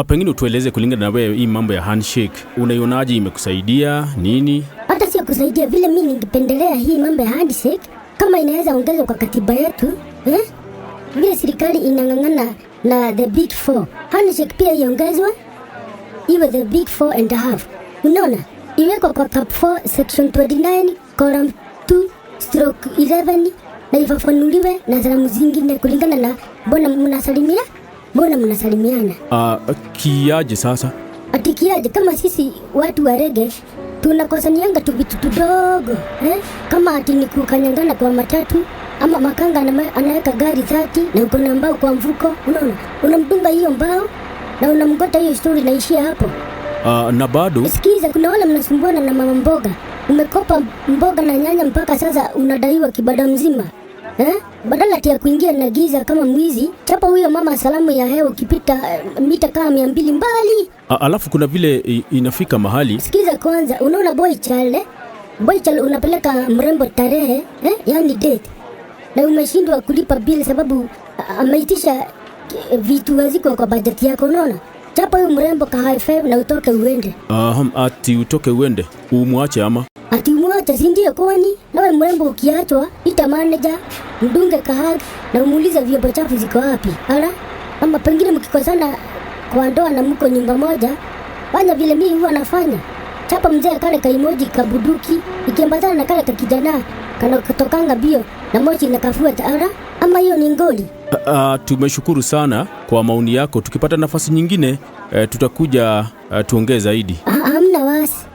Pengine utueleze kulingana na wewe, hii mambo ya handshake unaionaje? Imekusaidia nini? Hata sio kusaidia vile, mi ningependelea hii mambo ya handshake kama inaweza ongezwa kwa katiba yetu, eh? Vile serikali inang'ang'ana na the big four, handshake pia iongezwe iwe the big four and a half. Unaona, iwekwa kwa cap 4 section 29 column 2/11 na ifafanuliwe na salamu zingine kulingana na mbona mnasalimia, mbona mnasalimiana. Kiaje sasa? Atikiaje? Kama sisi watu wa reggae tunakosanianga tu vitu tudogo, eh? Kama ati ni kukanyangana kwa matatu ama makanga anaweka gari 30 na uko na mbao kwa mfuko, unaona, unamdunga hiyo mbao na unamgota, hiyo story inaishia hapo. Na bado Sikiza, kuna wale mnasumbuana na mama mboga, umekopa mboga na nyanya mpaka sasa unadaiwa kibada mzima, eh? Badala ati ya kuingia na giza kama mwizi, chapa huyo mama salamu ya hewa ukipita mita kama 200 mbali. Alafu kuna vile inafika mahali Sikiza kwanza, unaona boy child, eh? Boy child unapeleka mrembo tarehe, eh? Yani date, na umeshindwa kulipa bill sababu ameitisha vitu haziko kwa bajeti yako, unaona? Chapa huyu mrembo ka high five na utoke uende. Ati utoke uende umwache ama? Ati umwache, si ndio? Kwani nawe mrembo ukiachwa, ita manager, mdunge ka hug na umuulize vyombo chafu ziko wapi. Ala, ama pengine mkikosana kwa ndoa na mko nyumba moja, fanya vile mimi huwa nafanya. Chapa mzee kale kaemoji kabuduki ikiambatana na kale kakijana kana kutokanga bio na moshi inakafuata. Ala, ama hiyo ni ngoli. Tumeshukuru sana kwa maoni yako. Tukipata nafasi nyingine tutakuja tuongee zaidi. Hamna wasi.